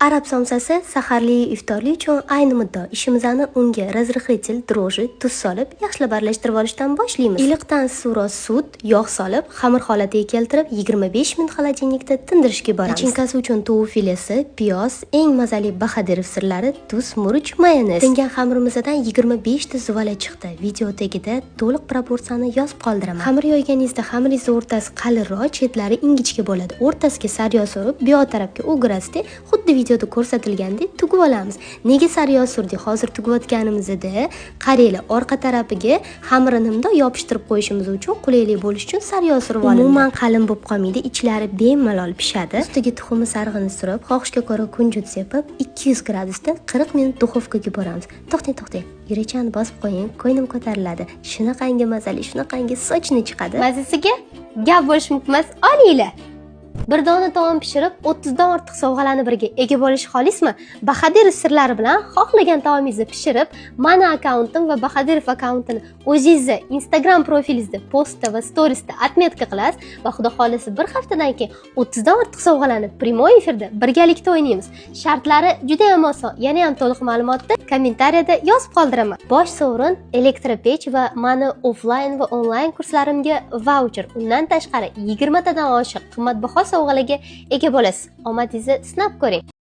Arab somsasi saharli, iftorli uchun ayni muddao. Ishimizni unga разрыхлитель, дрожжи, tuz solib, yaxshilab aralashtirib olishdan boshlaymiz. Iliqdan suvroq sut, yog' solib, xamir holatiga keltirib, 25 minut холодильник da tindirishga boramiz. Начинка si uchun tovuq filesi, piyoz, eng mazali Bahodirov sirlari, tuz, murch, mayonez. Tingan xamirimizdan 25 ta zuvala chiqdi. Video tagida to'liq proporsiyani yozib qoldiraman. Xamir yoyganingizda xamiringiz o'rtasi qalinroq, chetlari ingichka bo'ladi. O'rtasiga sariyog' surib, bu yoq tarafga o'girasizda, xuddi videoda ko'rsatilgandek tugib olamiz. Nega sariyog' surdik? Hozir tugayotganimizda qaranglar, orqa tarafiga xamirini bundoq yopishtirib qo'yishimiz uchun, qulaylik bo'lishi uchun sariyog' surib olindi. Umuman qalin bo'lib qolmaydi, ichlari bemalol pishadi. Ustiga tuxumi sarig'ini surib, xohishga ko'ra kunjut sepib, 200 gradusda 40 minut duxovkaga yuboramiz. To'xtang, to'xtang. Yurakchani bosib qo'ying, ko'nglim ko'tariladi. Shunaqangi mazali, shunaqangi сочный chiqadi. Mazasiga gap bo'lishi mumkin emas. Olinglar. Bir dona taom pishirib, 30 dan ortiq sovg'alarni birga ega bo'lishni xohlaysizmi? Bahodirov sirlari bilan xohlagan taomingizni pishirib, mani akkauntim va Bahodirov akkauntini o'zingizni Instagram profilingizda postda va storiesda отметка qilasiz va Xudo xohlasa, bir haftadan keyin 30 dan ortiq sovg'alarni прямой efirda birgalikda o'ynaymiz. Shartlari juda ham oson. Yana ham to'liq ma'lumotni kommentariyada yozib qoldiraman. Bosh sovrin elektropech va mani offlayn va onlayn kurslarimga vaucher. Undan tashqari 20 tadan oshiq qimmatbaho sovg'alarga ega bo'lasiz. Omadingizni sinab ko'ring.